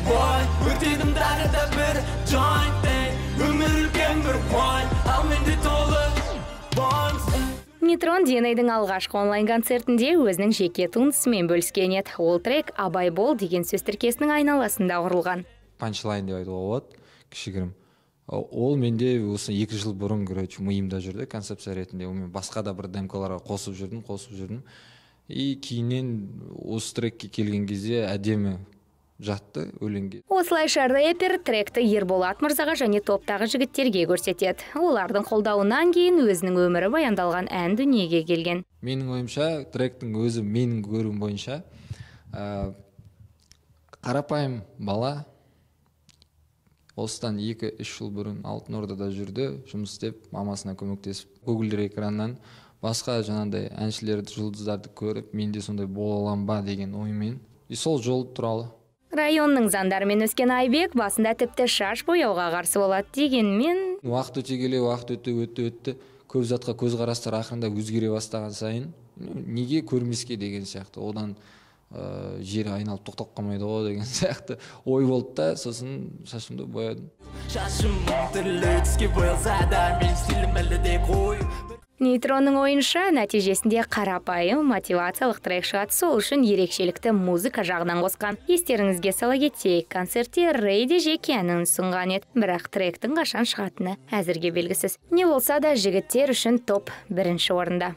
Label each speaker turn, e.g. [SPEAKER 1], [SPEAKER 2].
[SPEAKER 1] Boy, өртедім тағы да бір joint, ey. Өмір үлкен бір wine, ал менде толы points.
[SPEAKER 2] Нейтрон Диэнэйдің алғашқы онлайн концертінде өзінің жеке туындысымен бөліскен еді. Ол трек «Абай бол» деген сөз тіркесінің айналасында құрылған.
[SPEAKER 3] Панчлайн деп айтуға болады, кішігірім. Ол менде осы 2 жыл бұрын, короче, миымда жүрді концепция ретінде. Онымен басқа да бір демкаларға қосып жүрдім, қосып жүрдім. И кейіннен осы трекке келген кезде әдемі жатты өлеңге.
[SPEAKER 2] Осылайша рэпер тректі Ерболат мырзаға және топтағы жігіттерге көрсетеді. Олардың қолдауынан кейін өзінің өмірі баяндалған ән дүниеге келген.
[SPEAKER 3] Менің ойымша, тректің өзі, менің көруім бойынша, қарапайым бала осыдан 2-3 жыл бұрын Алтын Ордада жүрді жұмыс істеп, мамасына көмектесіп. Көгілдір экраннан басқа жаңағыдай әншілерді, жұлдыздарды көріп, мен де сондай бола аламын ба деген оймен, и сол жол туралы.
[SPEAKER 2] Районның заңдарымен өскен Айбек басында тіпті шаш бояуға қарсы болады. Дегенмен
[SPEAKER 3] Уақыт өте келе, уақыт өте өте өтті, көп затқа көзқарастар ақырындап өзгере бастаған сайын, неге көрмеске деген сияқты, одан жер айналып тоқтап қалмайды ғой деген сияқты ой болды да, сосын шашымды боядым.
[SPEAKER 1] Шашым мың түрлі түске боялса да, менің стилім әлі де қою.
[SPEAKER 2] Нейтронның ойынша, нәтижесінде қарапайым мотивациялық трек шығады. Сол үшін ерекшелікті музыка жағынан қосқан. Естеріңізге сала кетейік, концертте Рэй де жеке әнін ұсынған еді. Бірақ тректің қашан шығатыны әзірге белгісіз. Не болса да, жігіттер үшін топ бірінші орында.